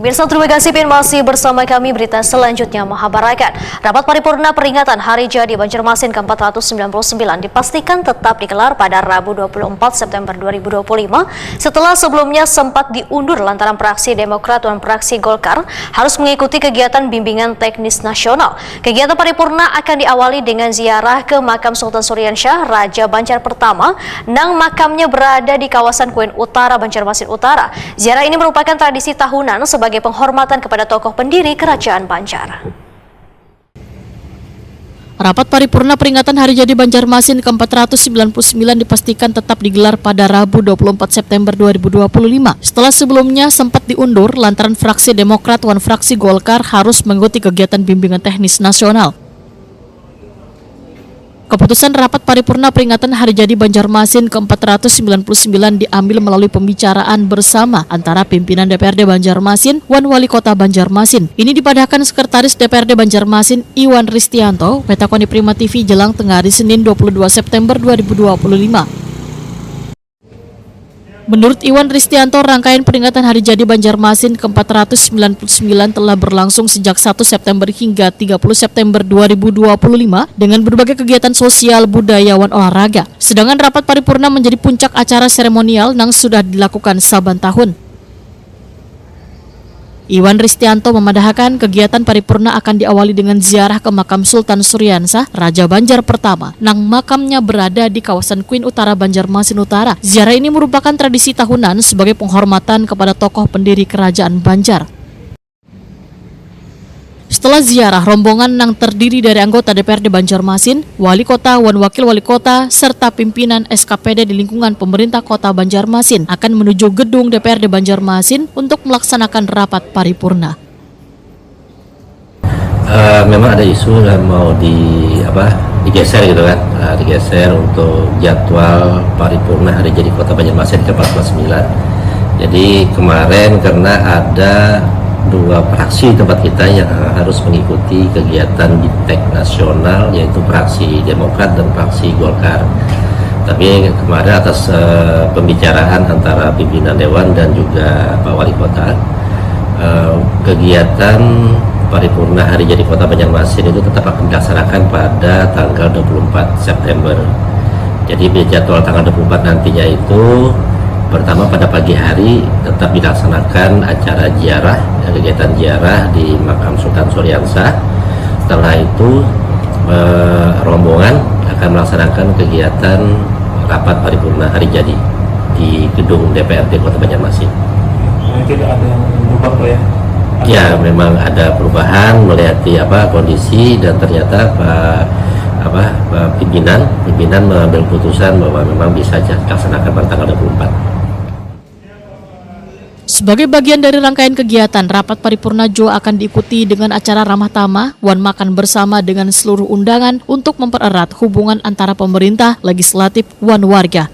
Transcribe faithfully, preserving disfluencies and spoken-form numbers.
Pemirsa, terima kasih pian masih bersama kami. Berita selanjutnya mahabarakan. Rapat paripurna peringatan Hari Jadi Banjarmasin ke empat ratus sembilan puluh sembilan dipastikan tetap digelar pada Rabu dua puluh empat September dua ribu dua puluh lima setelah sebelumnya sempat diundur lantaran fraksi Demokrat dan fraksi Golkar harus mengikuti kegiatan bimbingan teknis nasional. Kegiatan paripurna akan diawali dengan ziarah ke makam Sultan Suriansyah, Raja Banjar pertama, nang makamnya berada di kawasan Kuin Utara, Banjarmasin Utara. Ziarah ini merupakan tradisi tahunan sebagai penghormatan kepada tokoh pendiri Kerajaan Banjar. Rapat paripurna peringatan Hari Jadi Banjarmasin ke empat ratus sembilan puluh sembilan dipastikan tetap digelar pada Rabu dua puluh empat September dua ribu dua puluh lima, setelah sebelumnya sempat diundur lantaran fraksi Demokrat wan fraksi Golkar harus mengikuti kegiatan bimbingan teknis nasional. Keputusan rapat paripurna peringatan Hari Jadi Banjarmasin ke empat ratus sembilan puluh sembilan diambil melalui pembicaraan bersama antara pimpinan D P R D Banjarmasin wan Wali Kota Banjarmasin. Ini dipadahkan Sekretaris D P R D Banjarmasin, Iwan Ristianto, Wetakoni Prima T V, Jelang Tengah hari Senin dua puluh dua September dua ribu dua puluh lima. Menurut Iwan Ristianto, rangkaian peringatan Hari Jadi Banjarmasin ke empat ratus sembilan puluh sembilan telah berlangsung sejak satu September hingga tiga puluh September dua ribu dua puluh lima dengan berbagai kegiatan sosial, budaya, wan olahraga. Sedangkan rapat paripurna menjadi puncak acara seremonial nang sudah dilakukan saban tahun. Iwan Ristianto memadahakan kegiatan paripurna akan diawali dengan ziarah ke makam Sultan Suriansah, Raja Banjar pertama, nang makamnya berada di kawasan Kuin Utara, Banjarmasin Utara. Ziarah ini merupakan tradisi tahunan sebagai penghormatan kepada tokoh pendiri Kerajaan Banjar. Setelah ziarah, rombongan nang terdiri dari anggota D P R D Banjarmasin, Wali Kota wan Wakil Wali Kota, serta pimpinan S K P D di lingkungan pemerintah Kota Banjarmasin akan menuju gedung D P R D Banjarmasin untuk melaksanakan rapat paripurna. Eh, memang ada isu lah mau di apa digeser gitu kan. Nah, digeser untuk jadwal paripurna Hari Jadi Kota Banjarmasin ke empat belas sembilan. Jadi kemarin karena ada dua fraksi di tempat kita yang harus mengikuti kegiatan BIMTEK nasional, yaitu fraksi Demokrat dan fraksi Golkar. Tapi kemarin atas eh, pembicaraan antara pimpinan dewan dan juga Pak Wali Kota, eh, kegiatan paripurna Hari Jadi Kota Banjarmasin itu tetap akan dilaksanakan pada tanggal dua puluh empat September. Jadi jadwal tanggal dua puluh empat nantinya itu, pertama, pada pagi hari tetap dilaksanakan acara ziarah, kegiatan ziarah di makam Sultan Suriansah. Setelah itu eh, rombongan akan melaksanakan kegiatan rapat paripurna Hari Jadi di gedung D P R D Kota Banjarmasin. Mungkin ada yang berubah, Pak, ya? Ya, memang ada perubahan melihat apa kondisi dan ternyata Pak apa Pak pimpinan pimpinan mengambil keputusan bahwa memang bisa dilaksanakan pada tanggal dua puluh empat. Sebagai bagian dari rangkaian kegiatan, rapat paripurna jua akan diikuti dengan acara ramah tamah wan makan bersama dengan seluruh undangan untuk mempererat hubungan antara pemerintah, legislatif, wan warga.